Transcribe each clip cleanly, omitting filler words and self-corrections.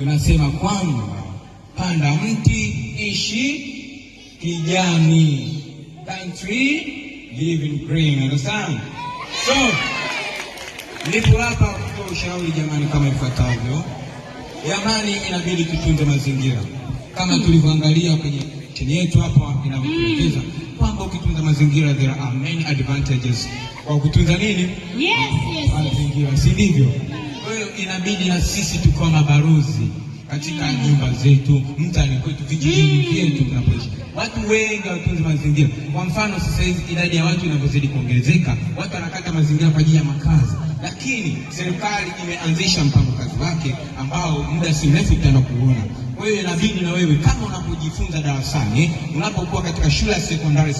Tunasema kwamba panda mti, ishi kijani. Plant tree, live in green. Understand? So, nipo hapa kutoa ushauri jamani, kama ifuatavyo. Jamani, inabidi tutunze mazingira kama tulivyoangalia kwenye chini yetu hapa inavyotuelekeza kwamba ukitunza mazingira, there are many advantages kwa kutunza nini? Yes. Mazingira, si ndivyo? Kwa hiyo inabidi na sisi tukiwa mabalozi katika nyumba zetu, mtaani kwetu, vijijini vyetu tunapoishi. Watu wengi hawatunzi mazingira. Kwa mfano, sasa hivi idadi ya watu inavyozidi kuongezeka, watu wanakata mazingira kwa ajili ya makazi, lakini serikali imeanzisha mpango kazi wake ambao muda si mrefu utaenda kuona. Kwa hiyo inabidi na wewe kama unapojifunza darasani, unapokuwa katika shule ya sekondari,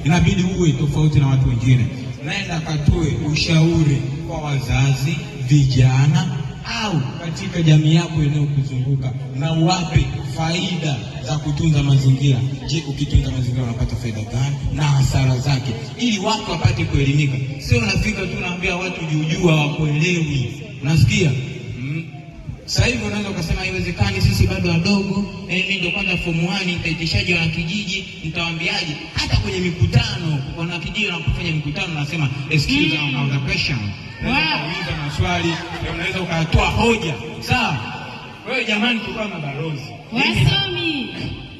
inabidi uwe tofauti na watu wengine. Nenda katoe ushauri kwa wazazi, vijana au katika jamii yako inayokuzunguka na uwape faida za kutunza mazingira. Je, ukitunza mazingira unapata faida gani na hasara zake, ili watu wapate kuelimika. Sio unafika tu unaambia watu juujuu, hawakuelewi. Unasikia? Sasa hivi unaweza ukasema haiwezekani, sisi bado wadogo, mimi ndio kwanza form 1, nitaitishaje wanakijiji, nitawaambiaje? Hata kwenye mikutano, wanakijiji wanapofanya mikutano nasema, "Excuse on the question." Unaweza ukauliza maswali, na unaweza ukatoa hoja. Sawa? Kwa hiyo jamani, tukawa mabalozi. Wasomi.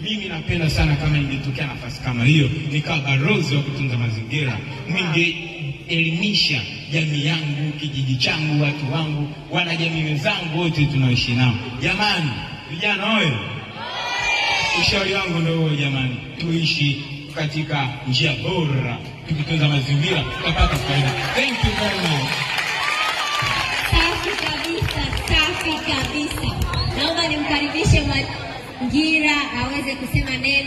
Mimi napenda sana kama ingetokea nafasi kama hiyo, nikawa balozi wa kutunza mazingira, ningeelimisha jamii yangu, kijiji changu, watu wangu, wanajamii wenzangu wote tunaoishi nao. Jamani, vijana oye! Ushauri wangu ndio huo jamani, tuishi katika njia bora, tukitunza mazingira tutapata faida. Thank you very much. Safi kabisa, safi kabisa. Naomba nimkaribishe Mwangira aweze kusema neno.